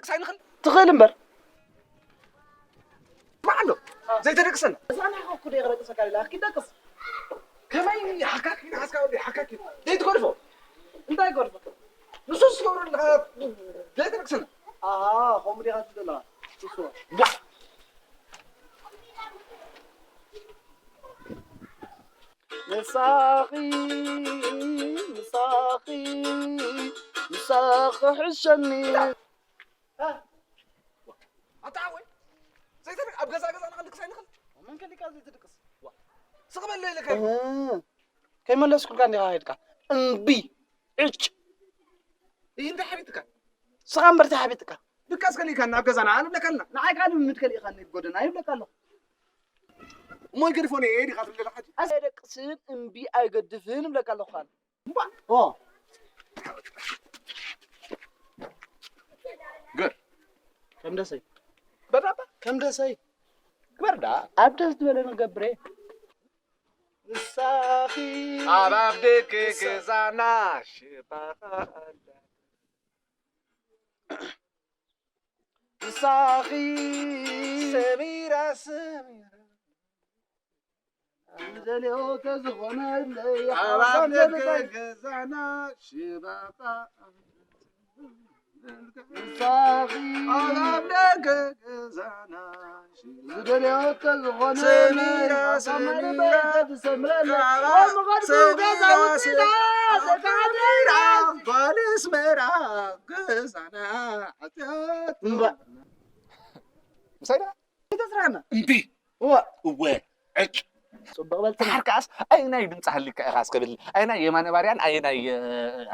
ሳይንኽል ትኽእል እምበር። ማዕዶ ዘይተደቅሰና። እዛ ናይ ኾኩ ደይ ክደቅሰካ ኢላ፣ ኪድ ደቅስ። ከመይ ሓካኪ ሓስካ ወዲ ሓካኪ። ደይ ትገድፎ። እንታይ ገድፎ? ንሱ ዝገብሮ ኣለኻ፣ ደይ ተደቅሰና። ኣሃ፣ ከምኡ ዲኻ ትደላ። ንሱ። ዋ። ምሳኺ፣ ምሳኺ፣ ምሳኺ ሕሸኒ። ኣታ ሓወይ፣ ዘይተደግ-፣ ኣብ ገዛ ገዛ ንኽንድቅስ ኣይንኽእል? መን ከሊካ ዘይትድቅስ? ዋ፣ ስቕ በል ኢለካ። እህ፣ ከይመለስኩልካ እንዲኻ ሄድካ። እምቢ፣ ዕጭ። ይህ እንታይ ሓቢጥካ? ስኻ እምበር እንታይ ሓቢጥካ? ድቃስ ከሊእካና ኣብ ገዛና ኣንብለካልና። ንዓይ ከዓ ልምምድ ከሊእኻኒ ብጎደና ይብለካ ኣለኹ። እሞ ይገድፎ ነየ ዲኻ ትብለላ ሓጂ? ኣስ-፣ ኣይደቅስን እምቢ ኣይገድፍን እብለካ ኣለኹ። ኦ። ግበር። ከም ደሰይ። በዳባ። ከም ደሰይ። ግበር ዳ። ኣብ ደስ ዝበለ ንገብረ። ንሳኺ ኣብ ኣፍ ደገ ገዛና ሽባኻ ኣላ። ንሳኺ ሰሚራ፣ ሰሚራ። ዝደልዮ ተዝኾነለይ ኣብ ኣፍ ደገ ሓሳብ ገዛና ሽባኻ። ንሳኺ ኣብ ኣፍ ደገ ገዛና ዝደልዮ ተዝኾነለይ ሰሚራ፣ ሓሳብ ሰሚራ። መርበይ ተትሰምረለይ። ኣብ ምቐድሙ ሰሚራ፣ ገዛ ውፅኢታ ሰሚራ። ተካዕዲና። ጓል ኣስመራ ገዛና ሓጢኣት እምባ። ምሳይ ደኣ? ኣይተስርሐና። እምቢ። እዋ። እወ። ዕጭ። ጽቡቕ በል ትንሽ። ድሓር ከኣስ ኣየናይ ድምጺ ሃሊካ ኢኻ እስከ በል። ኣየናይ የማነ ባርያን ኣየናይ፣ እ፣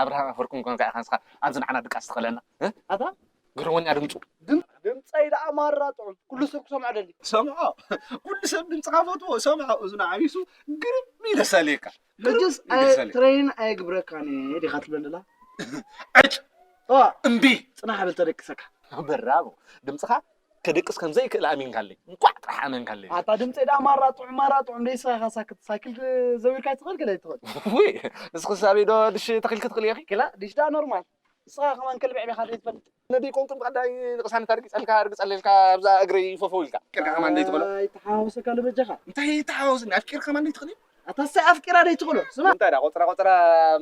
ኣብርሃም ኣፈወርቅን ኮንካ ኢኻ ንስኻ ኣብዚ ንዓና ድቃስ ትኸለና? እ? ኣታ? ግርወኛ ድምጹ። ድም-፣ ድምጸይ ደኣ ማራ ጥዑም። ኩሉ ሰብ ክሰምዖ ደሊ። ሰምዖ። ኩሉ ሰብ ድምጽኻ ፈትዎ። ሰምዖ። እዝኑ ዓቢሱ ግርም ኢለ ሰልየካ። ሕጅስ ግርም ኢለ ኣየ-፣ ሰልየካ። ትሬን ኣየግብረካን እየ ዲኻ ትብለኒ ደላ? ዕጭ። እዋ። እምቢ። ጽናሕ በል ተደቅሰካ። ብራቮ። ድምጽኻ ከደቅስ ከም ዘይክእል ኣሚንካለይ። እንቋዕ ጥራሕ ኣመንካለይ። ኣታ ድምጸይ ደኣ ማራ ጥዑም፣ ማራ ጥዑም። ደይ ስኻ ኢኻ ሳክት፣ ሳይክል ዘዊርካ ትኽእል ገለ ኣይትኽእል? ውይ፣ ንስኺ ሳበይ ዶ ድሽ ተኺልኪ ትኽእሊ ኢኺ? ክላ፣ ድሽ ደኣ ኖርማል። ንስኻ ከማን ከልቢ ዕቤኻ ዘይትፈልጥ። ነደይ ኮንኩም ብቐዳይ ንቕሳነት ኣርጊጸልካ፣ ኣርግጸለልካ፣ ኣብዛ እግረይ ፈፈው ኢልካ። ኣፍቂርካ ከማን ደይ ትኽእሎ? ኣይተሓዋወሰካ ዶ በጃኻ? እንታይ ይተሓዋወስኒ? ኣፍቂርካ ከማን ደይ ትኽእሊ? ኣታ እሳይ ኣፍቂራ ደይ ትኽእሎ? ስማ። እንታይ ደኣ ቆጽራ ቆጽራ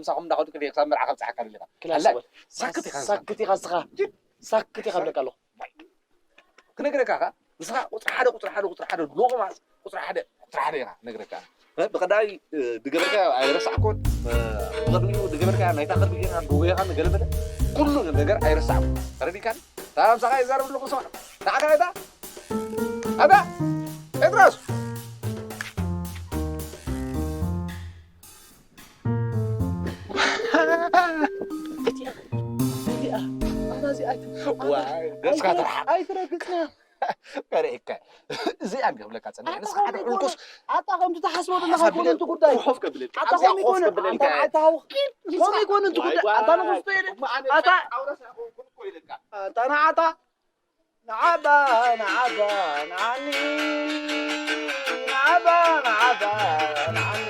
ምሳኹም እንዳኸድኩ ድየ ክሳብ መርዓ ከብጽሓካ ደሊኻ? ክላ ኣላ፣ ስማ። ሳክት ኢኻ ንስኻ። ሳክት ኢኻ ንስኻ። ሳክት ኢኻ እብለካ ኣለኹ። ክነግረካ ከኣ፣ ንስኻ ቁጽሪ ሓደ፣ ቁጽሪ ሓደ፣ ቁጽሪ ሓደ፣ ሎቕማጽ፣ ቁጽሪ ሓደ፣ ቁጽሪ ሓደ ኢኻ ክነግረካ። እ፣ ብቐዳይ፣ እ፣ ድገበርካዮ ኣይረሳዕኩን። እ፣ ብቕድሚኡ ድገበርካዮ ናይታ ቅድሚ ጌርካ፣ ድወየኻን ገለ በለ። ኩሉ ነገር ኣይረሳዕኩን። ተረዲእካኒ? እታ ምሳኻ ይዛረብ ኣለኹ ስማዕ። ንዓኻ እታ፣ ኣታ፣ ጴጥሮስ! እዚኣ፣ እዚኣ፣ ኣታ እዚኣ ኣይት-፣ ዋይ፣ ኣታ ገጽካ ኣይትረ-፣ ተርሓቕ። ኣይትረግጽና። ከርእየካ። እዚኣ እንዲ ክብለካ ጸኒሐ። ኣታ ንስኻ ሓደ ከምኡ ዕልቁስ ይኮነ። ኣታ ከምቲ ትሓስቦ ዘለኻ ኣታ ኣይኮነን እቲ ጉዳይ። ኮፍ ከብለካ። ኣታ ኣብዚ ከምኡ ኮፍ ኣይኮነን። ከብለካ። ኣታ ንዓታ ሃውኽ። ከምኡ ኣይኮነን እቲ ዋይ፣ ጉዳይ። ኣታ ዋይ። ንኹስቶ ኢለ። እሞ ኣነ ኣታ ፈጣውረስ ኣይኮንኩን እኮ ኢለካ። ኣታ ንዓታ ንዓባ፣ ንዓባ፣ ንዓኒ፣ ንዓባ፣ ንዓባ፣ ንዓኒ።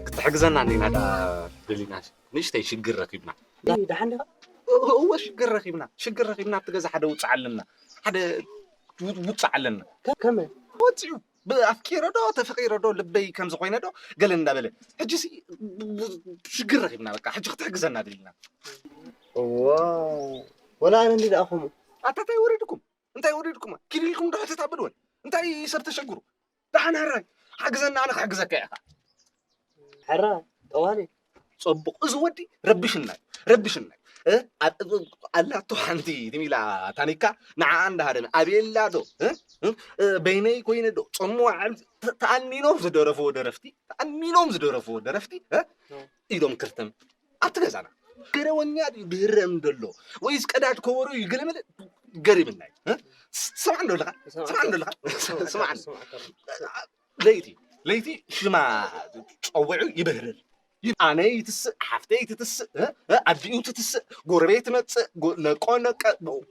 ክትሕግዘና እንዲና ደኣ ደሊና። ንእሽተይ ሽግር ረኺብና። ዳይ፣ ደሓን ዲኻ? እ-፣ እወ፣ ሽግር ረኺብና። ሽግር ረኺብና፣ ኣብቲ ገዛ ሓደ ውጽዕ ኣለና። ሓደ ው-፣ ውጽዕ ኣለና። ከ-፣ ከመይ? ወጺዑ። ብ-፣ ኣፍቂረ ዶ፣ ተፈቂረ ዶ፣ ልበይ ከምዚ ኮይነ ዶ፣ ገለ እንዳበለ። ሕጂሲ ብ-፣ ብ-፣ ሽግር ረኺብና፣ በቃ። ሕጂ ክትሕግዘና ደሊና። እዋ፣ ወላ ኣነ እንዲ ደኣ ከምኡ። ኣታ እንታይ ወሪድኩም? እንታይ ወሪድኩማ? ኪድ ኢልኩም ዶ ሕተት ኣብልወን? እንታይ ሰብ ተሸግሩ? ደሓን ሕራይ፣ ሓግዘና፣ ኣነ ክሕግዘካ እየ። ሕራይ፣ ጠዋሊ። ጽቡቕ፣ እዚ ወዲ ረቢሽና እዩ፣ ረቢሽና እዩ። እ? ኣብ-፣ ኣላቶ ሓንቲ ትም ኢላ ታኒካ፣ ንዓኣ እንዳሃደመ፣ ኣበየላ ዶ? እ? እ? እ፣ በይነይ ኮይነ ዶ? ጾም መዋዕል ተ-፣ ተኣኒኖም ዝደረፍዎ ደረፍቲ፣ ተኣኒኖም ዝደረፍዎ ደረፍቲ፣ እ? ኢዶም ክርተም ኣብቲ ገዛና። ገረወኛ ድዩ ድህረም ደሎ? ወይስ ቀዳድ ከበሮ እዩ? ገለመለ ገሪምና እዩ። እ? ስ-፣ ስማዕ እንዶ ኣለኻ? ስማዕ እንዶ ኣለኻ? ስማዕ እንዶ። ለይቲ፣ ለይቲ ሽማ ጸውዑ ይብህርር። ኣነ ይትስእ፣ ሓፍተይ ትትስእ፣ እ? እ? ኣዲኡ ትትስእ፣ ጎረቤት ትመጽእ፣ ጎ-፣ ነቆ ነቀ፣ ብ-፣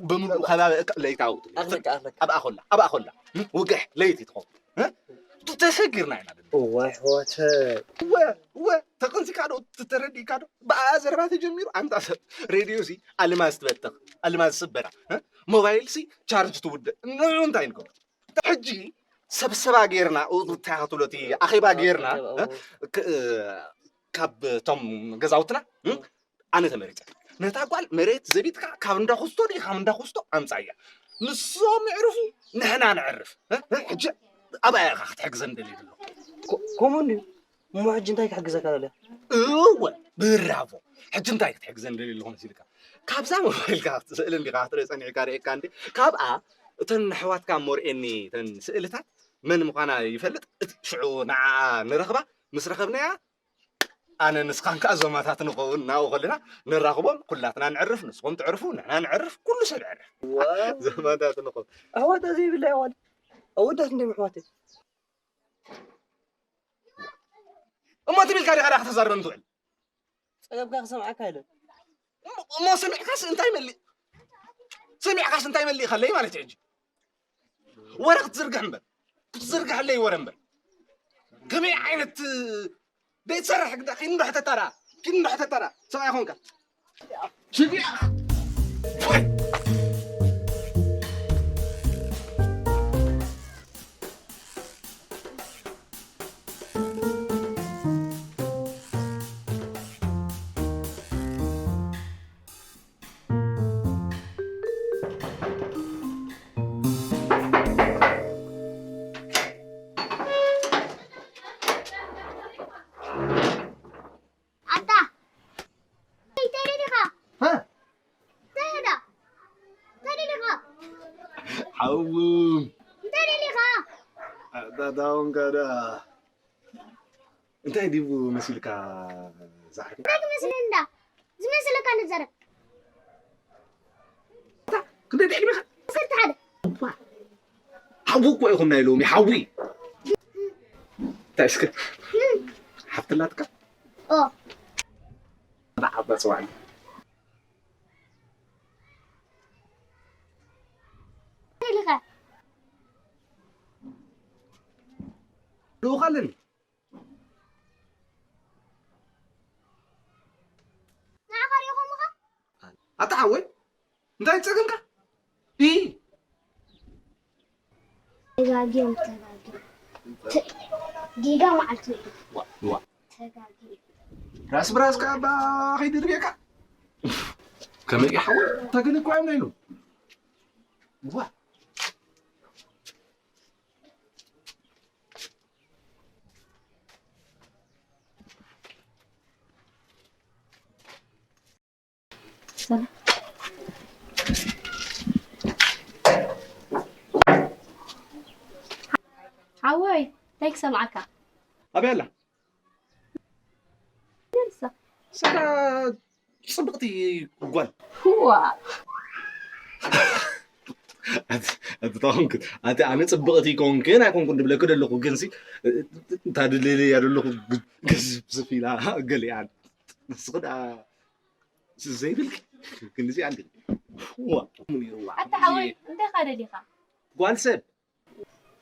ብምሉእ ከባቢ እካ-፣ ለይታዊ ትብል። ኣኽለካ፣ ኣኽለካ። ኣብኣ ኮላ፣ ኣብኣ ኮላ። እ? ውግሕ ለይቲ ትኸውን። እ? ተሰጊርና ኢና። እዋይ፣ ሕዋተ። እወ፣ እወ፣ ተቐንሲካ ዶ፣ ተረዲእካ ዶ? ብኣ ዘረባ ተጀሚሩ፣ ኣንታ ሰብ ሬድዮ ሲ ኣልማዝ ትበተኽ፣ ኣልማዝ ስበራ፣ እ? ሞባይል ሲ ቻርጅ ትውድእ። ንዑ እንታይ ንገብሮ? ሕጂ ሰብሰባ ጌርና፣ ኡ-፣ እንታይ ኢኻ ትብሎ፣ እቲ ኣኼባ ጌርና፣ ኣኼባ፣ እ? እዎ። ክ-፣ እ፣ ካብ እቶም ገዛውትና፣ እ? እዎ። ኣነ ተመሪጸ። ነታ ጓል መሬት ዘቢጥካ ካብ እንዳ ኩስቶ ድዩ ካብ እንዳ ኩስቶ ኣምጻያ። ንሶም ይዕርፉ፣ ንሕና ነዕርፍ። እ? እ? ሕጂ ኣብኣ ኢኻ ክትሕግዘን ደልየ ዘለኹ። ኮ-፣ ከምኡ እንድዩ። እሞ ሕጂ እንታይ ክሕግዘካ ደልያ? እወ፣ ብራቮ። ሕጂ እንታይ ክትሕግዘን ደልየ ኣለኹ መሲልካ? ካብዛ ሞባይልካ ስእሊ እንዲኻ ክትርኢ ጸኒሕካ ርኤካ እንዲ። ካብኣ እተን ኣሕዋትካ እሞ ርእየኒ እተን ስእልታት መን ምዃና ይፈልጥ። እቲ ሽዑ ንዓኣ ንረኽባ፣ ምስ ረኸብናያ ኣነ ንስኻን ከኣ ዞማታት ንኸውን፣ ናብኡ ከለና ነራኽቦም፣ ኩላትና ንዕርፍ፣ ንስኹም ትዕርፉ፣ ንሕና ንዕርፍ፣ ኩሉ ሰብ ይዕርፍ። ዋው። ዞማታት ንኸውን። ኣሕዋት ዘይብላ ይዋል። ኣወዳት እንዲም ኣሕዋተይ። እሞ ትም ኢልካ ዲኻ ዳኣ ከተዛርበኒ ትውዕል? ጸገምካ ክሰምዓካ ኢለ። እሞ፣ እሞ ሰሚዕካስ እንታይ መሊ-፣ ሰሚዕካስ እንታይ መሊእካለይ ማለት እዩ ሕጂ? ወረ ክትዝርግሕ እምበር፣ ክትዝርግሐለይ ወረ እምበር። ከመይ ዓይነት ደይትሰርሕ ግዳ፣ ኪድ እንዶ ሕተታ ደኣ፣ ኪድ እንዶ ሕተታ ደኣ፣ ሰብኣይ ኾንካ። ስግያ። ኣታ፣ እንታይ ደሊኻ? ሃ? እንታይ ደኣ? እንታይ ደሊኻ? ሓው። እንታይ ደሊኻ? ኣታ፣ እንታይ ኾንካ ደኣ? እንታይ ድዩ መሲልካ ዛሕሪ? እንታይ ክመስል እንዳ ዝመስለካ ንዘረብ። እታ ክንደይ ዕድሜኻ? ዓሰርተ ሓደ። እዋ። ሓዊ እኮ ኢኹም ናይ ሎሚ ሓዊ። እንታይ እስከ ሓፍቲ ኣላትካ? ኦ። ንዓባ ጽዋዕኒ። እንታይ ኢልካ? ልኡኽ ኣለኒ። ንዓኻ ርኢኾምኻ? ኣታ ሓወይ፣ እንታይ ጸገምካ? ኢ። ተጋግዮም፣ ተጋግዮም። ተ-፣ ጌጋ መዓልቲ እዩ። ዋ፣ ዋ። ተጋግዮም። ራስ ብራስ ከኣ ባ ከይድርብየካ። ከመይ ሓወይ? ተገለ እኮ እዮም ናይሎም። ዋ። ሰላም። ሓወይ፣ እንታይ ክሰምዓካ? ኣበይ ኣላ? ደርሳ። ሰዳ ጽብቕቲ ጓል። ዋ። ኣቲ፣ ኣቲ ታኹንክ፣ ኣቲ ኣነ ጽብቕቲ ኮንክን ኣይኮንኩን ድብለክ ደለኹ፣ ግንሲ፣ እንታ ድልልያ ደለኹ፣ ግ-፣ ግዝፍ ዝፍ ኢላ፣ ገሊኣ። ንስኺ ደኣ ዘይብልክ፣ ክንዚ ኣንዲ። ዋ፣ ምን ይዋ። ኣታ ሓወይ፣ እንታይ ኻ ደሊኻ? ጓል ሰብ።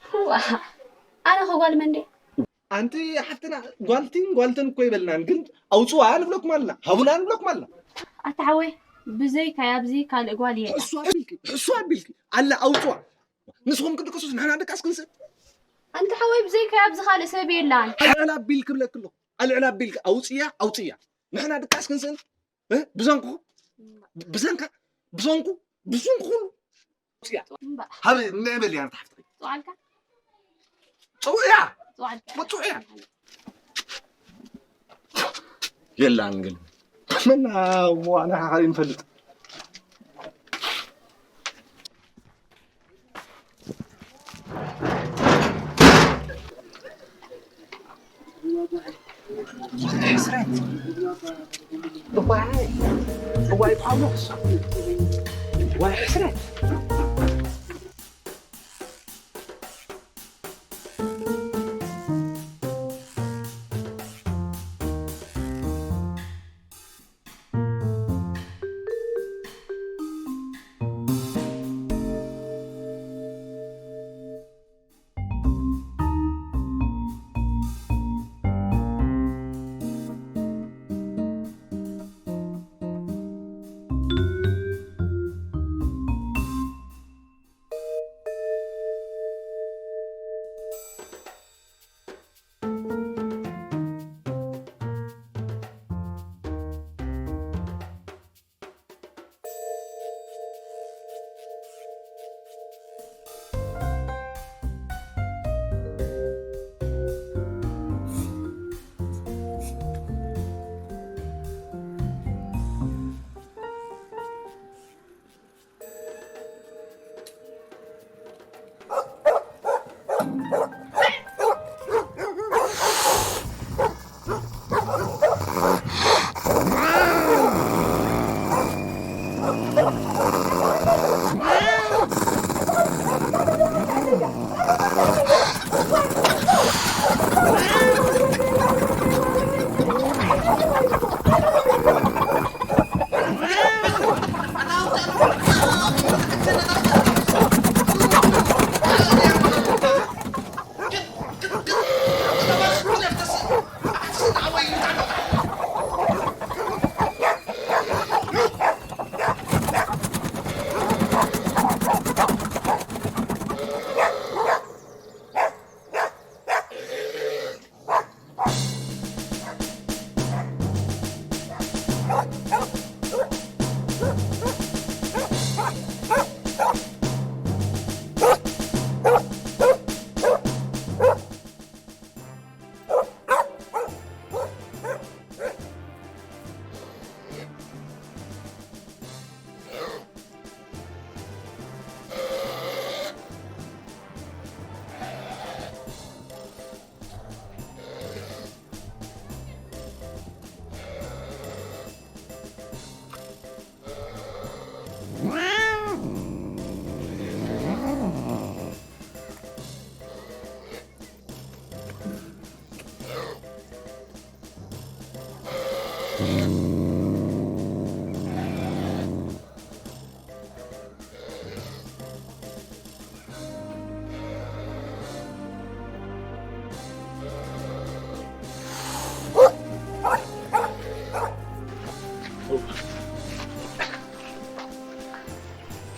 እዋ፣ ኣነ ኸ ጓል መን ድየ? ኣንቲ ሓፍትና፣ ጓልቲን ጓልተን እኮ ይበልናን፣ ግን ኣውፅዋ ንብለኩም ኣለና፣ ሃቡና ንብለኩም ኣለና። ኣታ ሓወይ፣ ብዘይካይ ኣብዚ ካልእ ጓል የለን። ሕሱ ኣቢልኪ፣ ሕሱ ኣቢልኪ፣ ኣላ ኣውፅዋ። ንስኹም ክትድቅሱስ ንሕና ድቃስ ክንስእ? ኣንታ ሓወይ፣ ብዘይካይ ኣብዚ ካልእ ሰብ የላን። ኣልዕል ኣቢልኪ እብለኪ ኣለኹ፣ ኣልዕል ኣቢልኪ ኣውፅያ፣ ኣውፅያ። ንሕና ድቃስ ክንስእን? እ? ብዘንኩ? ብዘንካ? ብዘንኩ? ብዘንኩ? እዚኣ። እምባ። ሃበ፣ ንዕበል እያ፣ ንታሕፍትኺ። ጽውዓልካ? ጽውዕያ! ጽውዓልካ? ጽውዕያ! የላን ግን። መና ዋና ሓሪ ንፈልጥ። ሕስረት። እዋይ፣ እዋይ ጳውሎስ። እዋይ ሕስረት።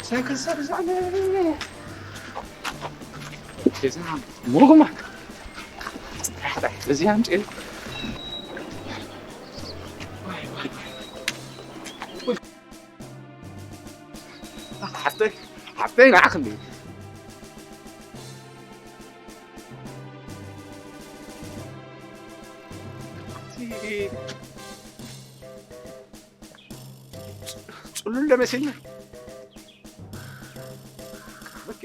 ሳይክል ሰብ ዛዕለ ገዛ ሙሉጉማ እዚ ኣምፅእ ሓፍተይ ሓፍተይ ንዓኽ እንዲ ጽሉል ለመሲልና በቃ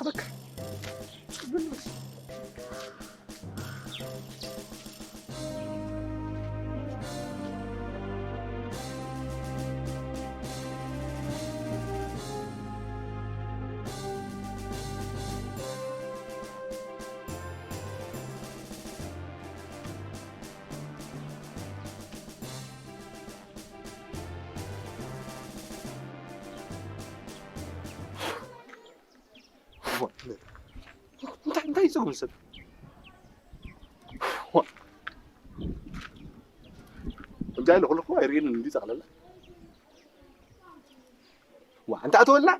በቃ ጽሉል ለመሲልና እንታይ እንታይ ይጽጉም ሰብ እንታይ ለኹልኹ ኣይርእን እንዲ ጠቕለላ ዋ እንታይ ኣተወልና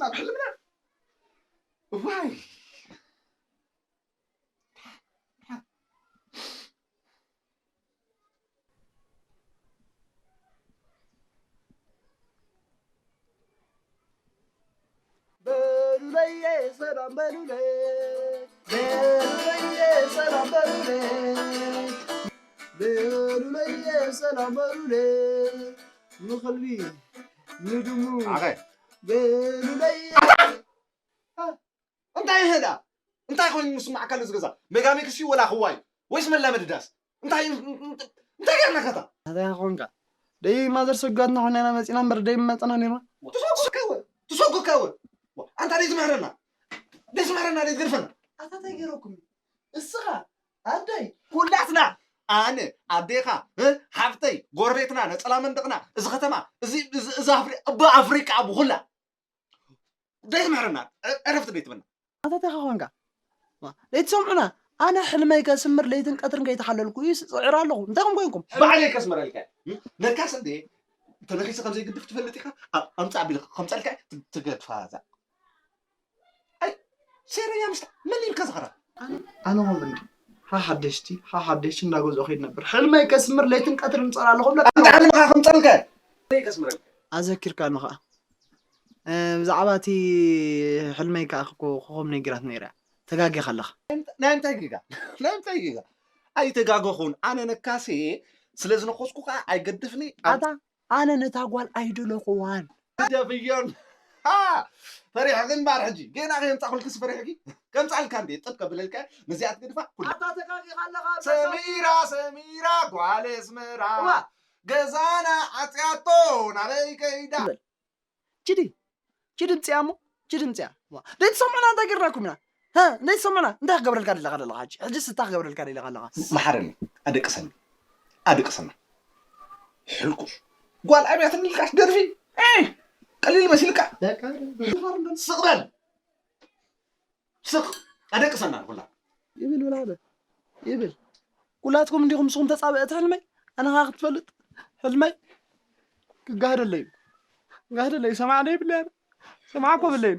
ኣብ ሕልምና። ዋይ። በሉለየ ሰላም በሉለይ፣ በሉለየ ሰላም በሉለይ፣ በሉለየ ሰላም በሉለይ፣ ንኸልቢ ንድሙ ኣኸ። በሉለየ። እንታይ ይሄዳ? እንታይ ኮይኑ ምስማዕካ ለዚ ገዛ? ሜጋሜክስ እዩ ወላ ክዋይ? ወይስ መላመዲ ዳስ? እንታይ፣ እንታይ ጌርና ከታ? እንታይ ኾንካ? ደይ ማዘር ሰጓትና ኾይና ኢና መጺና እምበር ደይ መጸና ነይርና። ትሰጎካ ወ-፣ ትሰጎካ ወ-፣ ዋ፣ ኣንታ ደይ ትምህረና? ደይ ትምህረና፣ ደይ ትገድፈና? ኣታ እንታይ ገይረኩም? እስኻ፣ ኣደይ፣ ኩላትና፣ ኣነ፣ ኣዴኻ፣ እ፣ ሓፍተይ፣ ጎረቤትና፣ ነጸላ መንደቕና፣ እዚ ከተማ፣ እዚ፣ እዚ፣ እዚ ኣፍሪ-፣ እባ ኣፍሪቃ ኣብ ኩላ። ደይ ትምህረና፣ እ፣ ዕረፍቲ ደይ ትበና። ኣታ እንታይ ኾንካ? ዋ፣ ደይ ትሰምዑና? ኣነ ሕልመይ ከስምር ለይትን ቀትርን ከይተሓለልኩ እዩ ስዕር ኣለኹ። እንታይ ኹም ኮይንኩም? ባዕለይ ከስምረልካ። እ፣ ነካስ እንዴ፣ ተነኺሰ ከም ዘይግድፍ ትፈልጥ ኢኻ? ኣ-፣ ኣምጻ ኣቢልካ ከምጻልካ ት-፣ ትገድፋ እዛ። ኣይ፣ ሴረኛ ምስታ መን ኢልካ ዝኸራ? ኣነ፣ ኣነ ኹም እንዲ፣ ሓሓደሽቲ፣ ሓሓደሽቲ እንዳገዝኦ ከይድ ነበር። ሕልመይ ከስምር ለይትን ቀትርን ጸር ኣለኹ ብለካ። ኣንታ ሕልምኻ ከምጻልካ። ደይ ከስምረልካ። ኣዘኪርካኒ ኸኣ። እ፣ ብዛዕባ እቲ ሕልመይ ከኣ ክኮ-፣ ኮኾብ ነጊራት ነይራ። ተጋጊኻ ኣለኻ። ናይ እንታይ ጌጋ? ናይ እንታይ ጌጋ? ኣይተጋገኹን። ኣነ ነካሴ ስለ ዝነኸስኩ ከኣ ኣይገድፍኒ። ኣታ፣ ኣነ ነታ ጓል ኣይደለኹዋን። ግደፍዮን። ሃ! ፈሪሕኺ እምበኣር ሕጂ። ጌና ከየምጻእኩልክስ ፈሪሕኪ? ከምጻልካ እንዴ? ጥብ ከብለልካ፣ ነዚኣ ትገድፋ? ኩላ። ኣታ ተጋጊኻ ኣለኻ። ሰሚራ፣ ሰሚራ፣ ጓል ኣስመራ። እዋ። ገዛና ዓጽያቶ፣ ናበይ ከይዳ? በል። ችዲ፣ ችዲ ምጽያ እሞ፣ ችዲ ምጽያ። ዋ፣ ደይ ትሰምዑና እንታይ ጌርናኩም ኢና? ሃ፣ ደይ ትሰምዑና እንታይ ክገብረልካ ደለኻ ደለኻ ሕጂ? ሕጂስ እንታይ ክገብረልካ ደለኻ ኣለኻ? መሓረኒ፣ ኣደቅሰኒ፣ ኣደቅሰና። ሕልኩስ። ጓል ኣብያትኒ ኢልካስ ደርፊ? ኤይ! ቀሊል መሲልካ? ደቃ ስቕ በል። ስቕ! ኣደቅሰና ኩላ። ይብል ብላ በል። ይብል። ኩላትኩም እንዲኹም ንስኹም ተጻብእቲ ሕልመይ። ኣነ ኸኣ ክትፈልጥ ሕልመይ ክጋህደለይ እዩ። ክጋህደለይ ሰማዕ ዶ ይብለይ ኣነ? ሰማዕ እኮ ብለይ።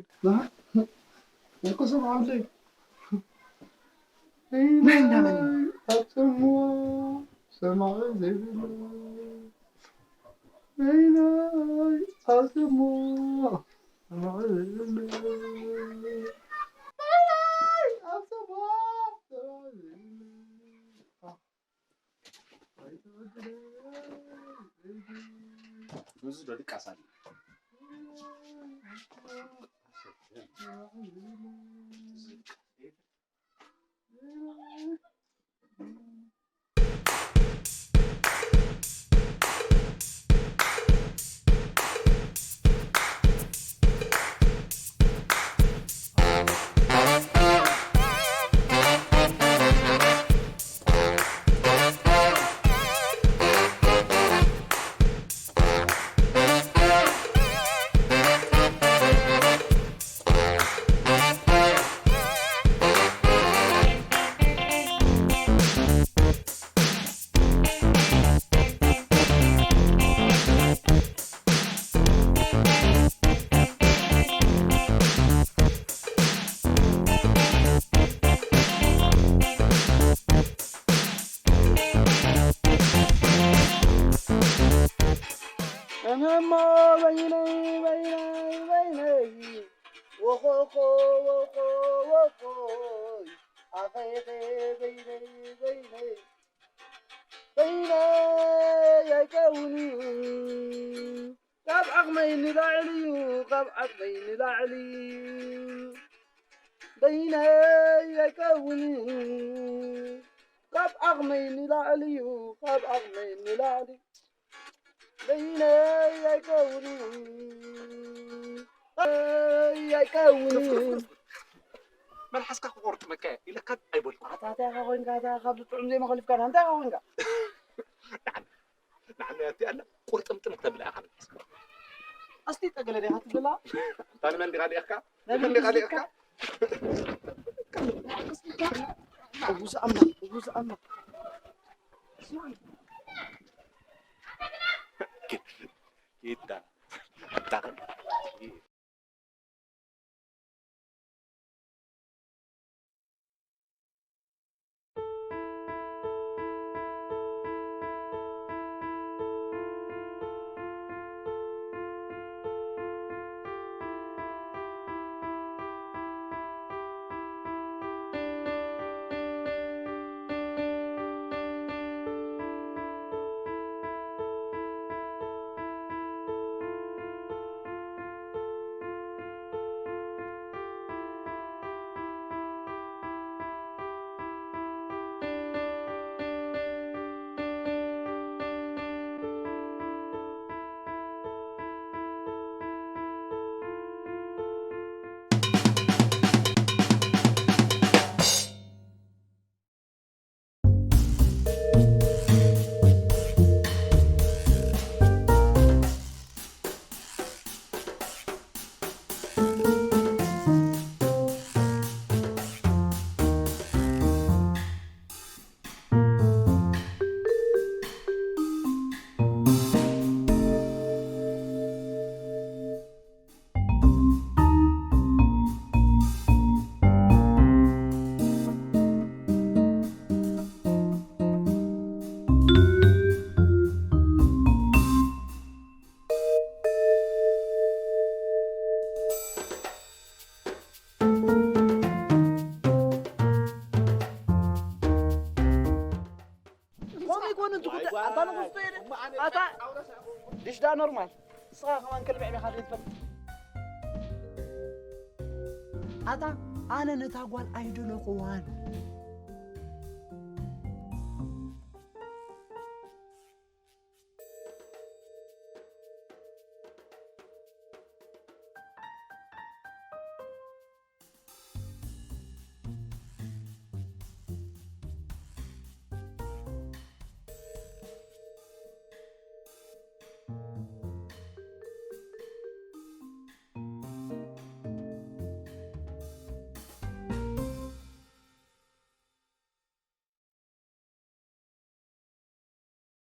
እኮ ሰማዕ ብለይ። ናይ እንዳመን? ኣጽሞ ሰማዕ ዘይብለይ። ናይ ናይ ኣጽሞ ሰማዕ ዘይብለይ። ናይ ናይ ኣጽሞ ሰማዕ ዘይብለይ። እዚ ዶ ድቃስ ኣለ? ኣነሞ በይነይ፣ በይነይ፣ በይነይ፣ ወኾኾ፣ ወኾ፣ ወኾይ፣ ኣኸይኸ፣ በይነይ፣ በይነይ፣ በይነይ ኣይከውንን፣ ካብ ዓቕመይ ንላዕሊ እዩ፣ ካብ ዓቕመይ ንላዕሊ እዩ። በይነይ ኣይከውንን፣ ካብ ዓቕመይ ንላዕሊ እዩ፣ ካብ ዓቕመይ ንላዕሊ። በይነይ ኣይከውንን፣ ኣይ ኣይከውንን። መልሓስካ ክቆርጥመካ እየ ኢለካ ኣይበልኩ። ኣታ እንታይ ኢኻ ኮይንካ? ኣታ ካብዚ ጥዑም ዜማ ከሊፍካና እንታይ ኢኻ ኮይንካ? ንዓና፣ ንዓና ያቲ ኣላ ቁርጥምጥም ክተብላ ኢኻ መልሓስካ። ኣስቲ ጠገለ ዲኻ ትብላ? ኣንታ ንመን ዲኻ ሊእኽካ? ንመን ዲኻ ሊእኽካ? እጉዝ ኣምላኽ፣ እጉዝ ኣምላኽ። ጌታ፣ ጌታ። ከምኡ ኣይኮነን ዝጉዳእ። ኣታ ንኹስቶ የለ። ኣታ ድሽዳ ኖርማል። ንስኻ ከማን ከልቢ ዕቤኻ ዘይትፈልጥ። ኣታ ኣነ ነታ ጓል ኣይደለኹዋን።